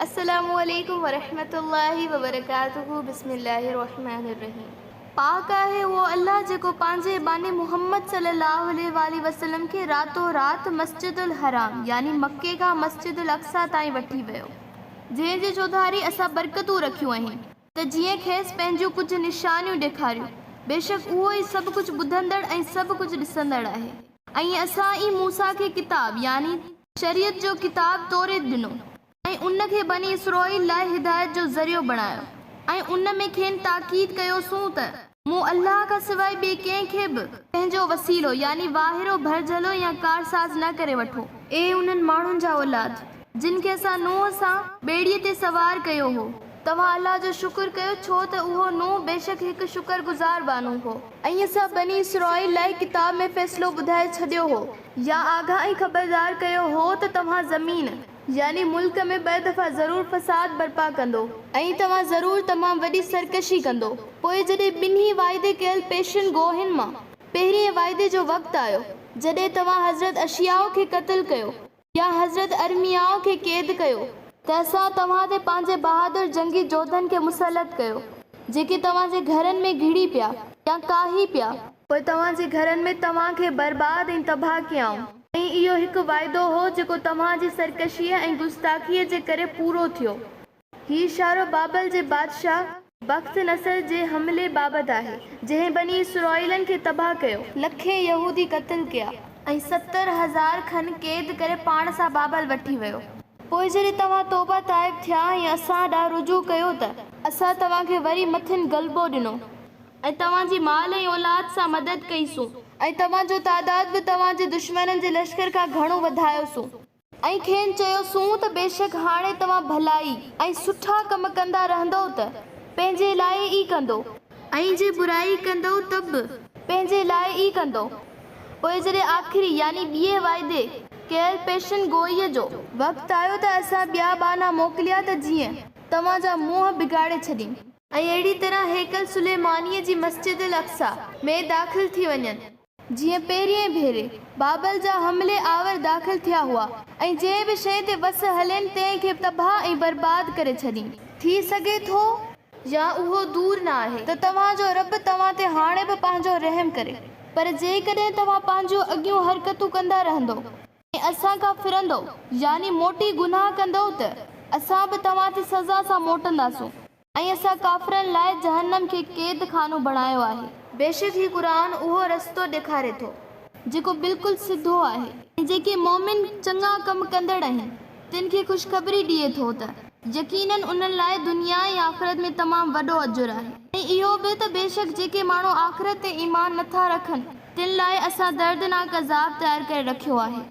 السلام عليڪم ورحمة الله وبرڪاته بسم الله الرحمن الرحيم پاڪ آهي اهو الله جيڪو پنهنجي ٻانهي محمد صلي الله عليه واٰله وسلم کي راتو رات مسجد الحرام يعني مڪي کان مسجد الاقصيٰ تائين وٺي ويو جنهن جي چوڌاري اسان برڪتون رکيون آهن ته جيئن کيس پنهنجون ڪجهه نشانيون ڏيکاريون بيشڪ اهو ئي سڀ ڪجهه ٻڌندڙ ۽ سڀ ڪجهه ڏسندڙ آهي ۽ اسان ئي موسيٰ کي ڪتاب يعني شريعت جو ڪتاب توريت ڏنو. ۽ ان کي بني اسرائيل لاء هدايت جو ذريعو بڻايو ۽ ان ۾ کين تاڪيد ڪيوسون ته، مون الله کان سواء ٻئي ڪنهن کي به، پنهنجو وسيلو، يعني واهرو، ڀرجهلو يا ڪارساز نه ڪري وٺو. اي انهن ماڻهن جا اولاد! جن کي اسان نوح سان، ٻيڙيء تي، سوار ڪيو هو، توهان الله جو شڪر ڪيو، ڇو ته اهو، نوح، بيشڪ هڪ شڪر گذار ٻانهو هو. ۽ اسان بني اسرائيل لاء ڪتاب ۾ فيصلو ٻڌائي ڇڏيو هو يا آگاهه ۽ خبردار ڪيو هو ته توهان زمين، يعني ملڪ ۾ ٻه دفعا ضرور فساد برپا ڪندو ۽ توهان ضرور تمام وڏي سرڪشي ڪندو. پوء جڏهن ٻنهي واعدي ڪيل پيشن گوهين مان پهرئين واعدي جو وقت آيو، جڏهن توهان حضرت اشعياء کي قتل ڪيو يا حضرت ارمياء کي قيد ڪيو، ته اسان توهان تي پنهنجي بهادر جنگي جوڌن کي مسلط ڪيو، جيڪي توهان جي گهرن ۾ گهڙي پيا يا ڪاهي پيا. پوء توهان جي گهرن ۾ توهان کي برباد ۽ تباهه ڪيائون. ۽ اهو هڪ واعدو هو جيڪو توهان جي سرڪشيء ۽ گستاخيء جي ڪري پورو ٿيو. هي اشارو بابل جي بادشاهه بخت نصر جي حملي بابت آهي، جنهن بني اسرائيلن کي تباهه ڪيو. لکين يهودي قتل ڪيا ۽ 70,000 کن قيد ڪري پاڻ سان بابل وٺي ويو. پوء جڏهن توهان توبه تائب ٿيا ۽ اسان ڏانهن رجوع ڪيو ته اسان توهان کي وري مٿن غلبو ڏنو. ۽ توهان جي مال ۽ اولاد سان مدد ڪئي سون. ۽ توهان جو تعداد به توهان جي دشمنن جي لشڪر کان گهڻو وڌايو سون. ۽ کين چيو سون ته بيشڪ هاڻي توهان ڀلائي ۽ سٺا ڪم ڪندا رهندؤ ته، پنهنجي لاء ئي ڪندو. ۽ جي برائي ڪندؤ ته به، پنهنجي لاء ئي ڪندو. پوء جڏهن آخري، يعني ٻئي واعدي، ڪيل پيشن گوئيء جو، وقت آيو ته اسان ٻيا ٻانها موڪليا ته جيئن، توهان جا منهن بگاڙي ڇڏين. ۽ اهڙي طرح هيڪل سليمانيء جي مسجد الاقصيٰ ۾ داخل ٿي وڃن، جيئن پهرئين ڀيري، بابل جا حملي آور داخل ٿيا هئا، ۽ جنهن به شيء تي وس هلين تنهن کي تباهه ۽ برباد ڪري ڇڏين. ٿي سگهي ٿو، يا اهو دور نه آهي، ته توهان جو رب توهان تي هاڻي به پنهنجو رحم ڪري، پر جيڪڏهن توهان پنهنجون اڳيون حرڪتون ڪندا رهندؤ، ۽ اسان کان ڦرندؤ، يعني موٽي گناهه ڪندؤ ته، اسان به توهان تي سزا سان موٽنداسون، ۽ اسان ڪافرن لاء جهنم کي قيد خانو بڻايو آهي. بيشڪ هي قرآن اهو رستو ڏيکاري ٿو، جيڪو بلڪل سڌو آهي. ۽ جيڪي مؤمن چڱا ڪم ڪندڙ آهن، تن کي خوشخبري ڏئي ٿو ته، يقيناً انهن لاء دنيا ۽ آخرت ۾ تمام وڏو اجر آهي. ۽ اهو به ته بيشڪ جيڪي ماڻهو آخرت تي ايمان نٿا رکن، تن لاء اسان دردناڪ عذاب تيار ڪري رکيو آهي.